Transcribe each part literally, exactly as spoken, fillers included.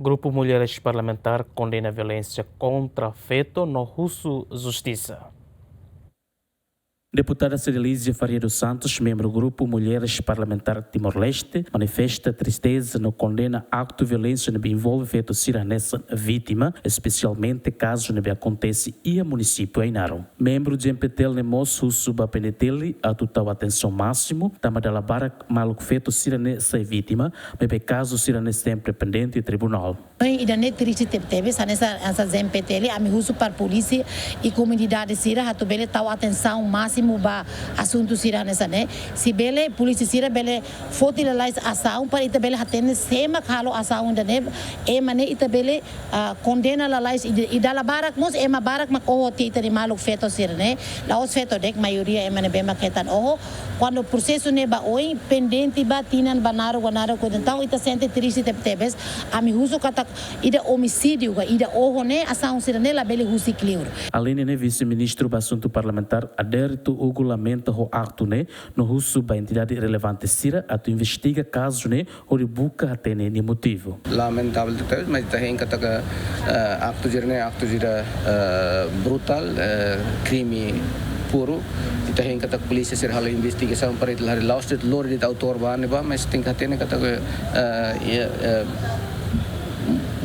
Grupu Mulheres Parlamentár kondena violénsia kontra feto no husu justisa. Deputada Cedelizia Faria dos Santos, membru Grupu Mulheres Parlamentár Timor-Leste, manifesta tristeza no kondena aktu violénsia ne'ebé envolve feto sira hanesan vítima, espesialmente kazu ne'ebé akontese iha munisípiu Ainaro. Membru G M P T L ne'e mós husu ba P N T L atu tau atensaun másimu, tanba dala barak maluk feto sira-ne'e sai vítima, maibé kazu sira-ne'e sempre pendente tribunál. Oi, ida-ne'e triste tebetebes, hanesan, hanesan G M P T L, ami husu para polísia i komunidade sira atu bele tau atensaun másimu ba asuntu sira hanesan ne'e. Se bele, polísia sira bele foti lalais asaun para ita bele hatene sé mak halo asaun ida-ne'e, ema ne'e ita bele, ah, kondena lalais i, i dala barak mós ema barak mak oho tiha ita-nia maluk feto sira-ne'e, la'ós feto de'it, maioria ema ne'ebé mak hetan oho. Kuandu prosesu ne'e ba oin, pendente ba tinan, ba naruk, ba naruk, entaun ita sente triste tebetebes. Ami husu katak ida omisídiu ka ida oho ne'e, asaun sira-ne'e labele husik liur. Aleinde ne'e, Vise-Ministru ba Asuntu Parlamentár Adérito Hugo lamenta ho aktu ne'e, no husu ba entidade relevante sira atu investiga kazu ne'e hodi buka hatene nia motivu. Lamentável tebes, mas ita hein katak, eh, aktu sira-ne'e aktu sira, eh, brutál, eh, krime puru. Ita hein katak polísia sira halo investigasaun para ita haree la'ós de'it lori de'it autór ba ne'ebá, mas tenke hatene katak, eh, iha, eh,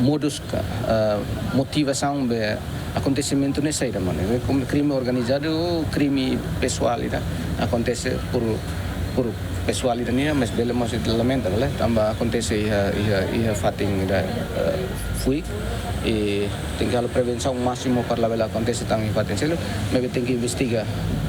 modus ka, eh, motivasaun ba akontesimentu ne'e saida mak ne'e. Krime organizadu, krime pesoál ida. Akontese por, por pesoál ida nian, mas bele mós ita lamenta, bele. Tanba akontese iha, iha, iha fatin ida, eh, fuik. I tenke halo prevensaun másimu para labele akontese tan iha fatin seluk. Maibé tenke investiga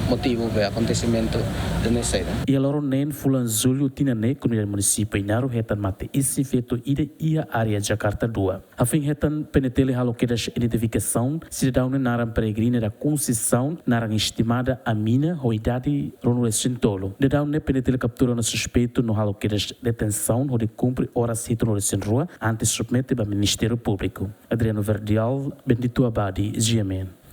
motivu ba akontesimentu ida-ne'e saida. Iha loron neen fulan Jullu tinan ne'e, komunidade munisípiu Ainaro hetan mate isin feto ida iha área Jakarta dua. Hafoin hetan, P N T L halo kedas identifikasaun sidadaun ne'e, naran Peregrina da Conceição, naran estimada Amina, ho idade ruanulu-resin-tolu. Daudaun ne'e P N T L kaptura ona suspeitu no halo kedas detensaun hodi kumpre oras hitunulu-resin-rua antes submete ba Ministériu Públiku. Adriano Verdial, Bendito Abadi, G M N.